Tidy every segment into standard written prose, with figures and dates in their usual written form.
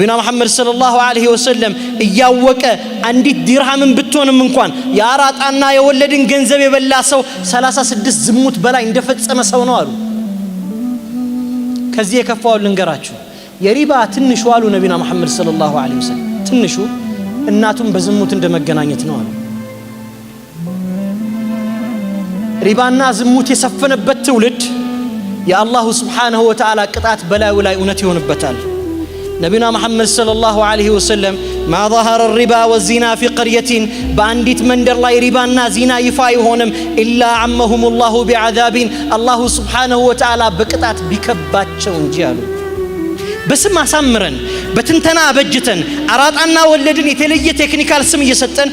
ነቢና መሐመድ ሰለላሁ ዐለይሂ ወሰለም እያወቀ አንዲት ዲርሃምን ብትሆንም እንኳን የአራጣና የወለድን ገንዘብ የበላ ሰው 36 ዝሙት በላይ እንደፈጸመ ሰው ነው አሉ። ከዚህ የከፋው ልንገራችሁ። የሪባ ትንሹ አሉ ነቢና መሐመድ ሰለላሁ ዐለይሂ ወሰለም፣ ትንሹ እናቱን በዝሙት እንደመገናኘት ነው አሉ። ሪባና ዝሙት የሰፈነበት ትውልድ የአላሁ ስብሓነሁ ወተዓላ ቅጣት በላዩ ላይ እውነት ይሆንበታል። ነቢና መሐመድ ሰለላሁ ዐለይሂ ወሰለም ማ ظهረ ሪባ ወዚና ፊ ቀርየቲን፣ በአንዲት መንደር ላይ ሪባና ዚና ይፋ አይሆንም፣ ኢላ ዓመሁም ላሁ ቢዓዛቢን፣ አላሁ ስብሓነሁ ወተዓላ በቅጣት ቢከባቸው እንጂ አሉ። በስም አሳምረን፣ በትንተና አበጅተን፣ አራጣና ወለድን የተለየ technical ስም እየሰጠን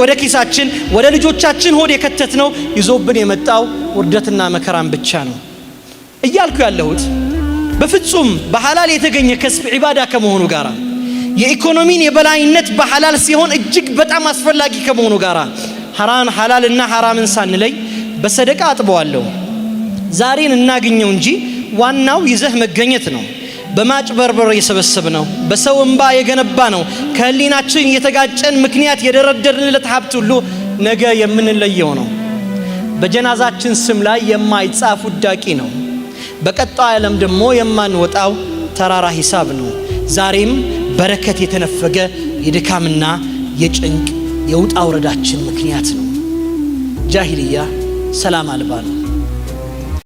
ወደ ኪሳችን፣ ወደ ልጆቻችን ሆድ የከተትነው ይዞብን የመጣው ውርደትና መከራን ብቻ ነው እያልኩ ያለሁት። በፍጹም በሐላል የተገኘ ከስብ ዒባዳ ከመሆኑ ጋር፣ የኢኮኖሚን የበላይነት በሐላል ሲሆን እጅግ በጣም አስፈላጊ ከመሆኑ ጋር፣ ሐራን ሐላልና ሐራምን ሳንለይ በሰደቃ አጥበዋለሁ። ዛሬን እናግኘው እንጂ ዋናው ይዘህ መገኘት ነው። በማጭበርበር የሰበሰብነው፣ በሰው እንባ የገነባ ነው፣ ከህሊናችን የተጋጨን ምክንያት የደረደርንለት ሀብት ሁሉ ነገ የምንለየው ነው። በጀናዛችን ስም ላይ የማይጻፍ ውዳቂ ነው። በቀጣዩ ዓለም ደግሞ የማንወጣው ተራራ ሂሳብ ነው። ዛሬም በረከት የተነፈገ የድካምና የጭንቅ የውጣ ውረዳችን ምክንያት ነው። ጃሂልያ ሰላም አልባ ነው።